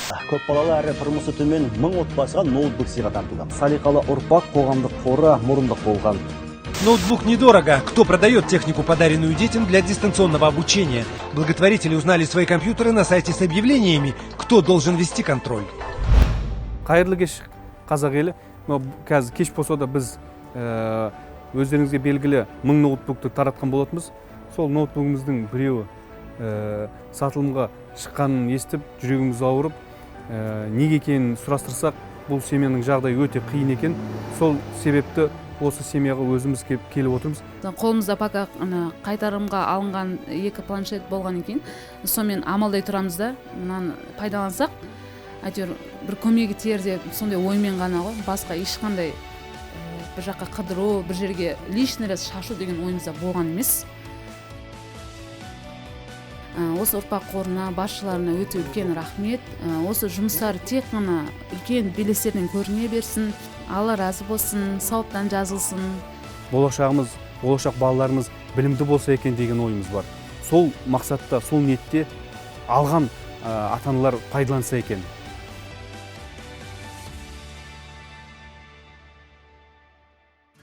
Көпбалалы әрі тұрмысы төмен 1000 отбасыға ноутбук сыйға тартылды. «Салиқалы ұрпақ» қоғамдық қоры мұрындық болған. Ноутбук недорого. Кто продает технику, подаренную детям для дистанционного обучения? Благотворители узнали свои компьютеры на сайте с объявлениями. Кто должен вести контроль? Қайырлы кеш, қазақ елі! Мынау қазір кеш болса да, біз өздеріңізге белгілі 1000 ноутбукты таратқан болатынбыз. Сол ноутбугіміздің біреуі сатылымға шыққанын естіп, жүрегіміз ауырып, неге екенін сұрастырсақ, бұл семьяның жағдайы өте қиын екен. Сол себепті осы семьяға өзіміз келіп отырмыз. Қолымызда пока ана қайтарымға алынған екі планшет болғаннан кейін, сонымен амалдай тұрамыз да. Мынаны пайдалансақ, әйтеуір бір көмегі тиер деп, сондай оймен ғана ғой. Басқа ешқандай бір жаққа қыдыру, бір жерге лишний раз шашу деген ойымызда болған емес. Осы ұрпақ қорына, басшыларына өте үлкен рахмет. Осы жұмыстары тек қана үлкен белестерден көріне берсін. Алла разы болсын, сауаптан жазылсын. Болашағымыз, болашақ балаларымыз білімді болса екен деген ойымыз бар. Сол мақсатта, сол ниетте алған ата аналар пайдаланса екен.